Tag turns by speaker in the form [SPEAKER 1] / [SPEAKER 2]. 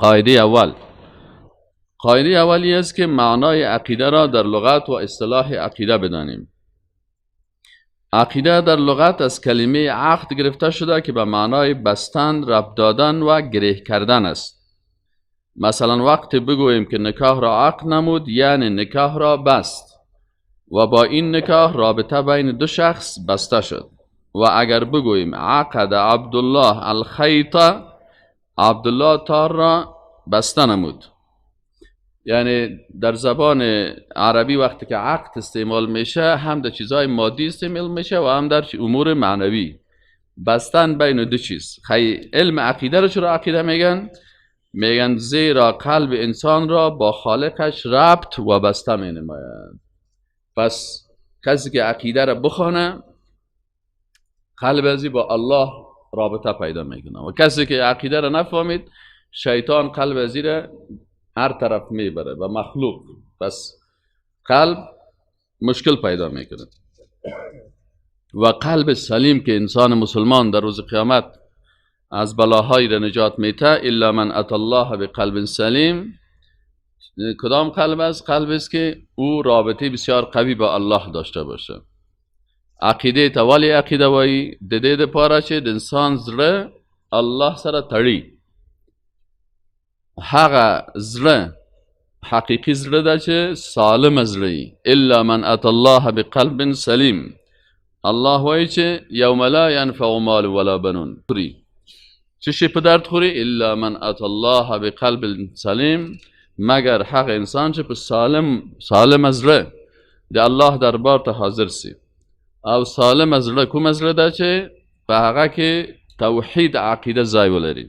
[SPEAKER 1] قاعده اول، قاعده اولی است که معنای عقیده را در لغت و اصطلاح عقیده بدانیم. عقیده در لغت از کلمه عقد گرفته شده که به معنای بستن، ربط دادن و گره کردن است. مثلا وقتی بگوییم که نکاح را عقد نمود، یعنی نکاح را بست و با این نکاح رابطه بین دو شخص بسته شد. و اگر بگوییم عقد عبدالله الخیط، عبدالله تار را بسته نمود. یعنی در زبان عربی وقتی که عقد استعمال میشه، هم در چیزهای مادی استعمال میشه و هم در امور معنوی. بستن بین دو چیز. علم عقیده رو چرا عقیده میگن؟ میگن زیرا قلب انسان را با خالقش ربط و بسته می نماید. پس کسی که عقیده را بخوانه، قلب ازی با الله رابطه پیدا میکنه، و کسی که عقیده را نفهمید، شیطان قلب ازی را هر طرف میبره و مخلوق. پس قلب مشکل پیدا میکنه. و قلب سلیم که انسان مسلمان در روز قیامت از بلاهای را نجات میته، الا من اتى الله بقلب سلیم. کدام قلب است؟ قلب است که او رابطه بسیار قوی با الله داشته باشه. عقیده ته ولې عقیده وایي؟ د دې دپاره چې د انسان زړه الله سره تړي. هغه زړه حقیقي زړه ده چې سالم زړه وي. الا من اتى الله بقلب سلیم. الله وایي چې یوم لا ینفع مال ولا بنون. خوري څه شي په درد خوري؟ الا من اتى الله بقلب سلیم، مګر هغه انسان چې په سالم زړه د الله دربار ته حاضر سي. او سالم زړه کوم زړه ده چې په هغه کې توحید عقیده ځای ولري.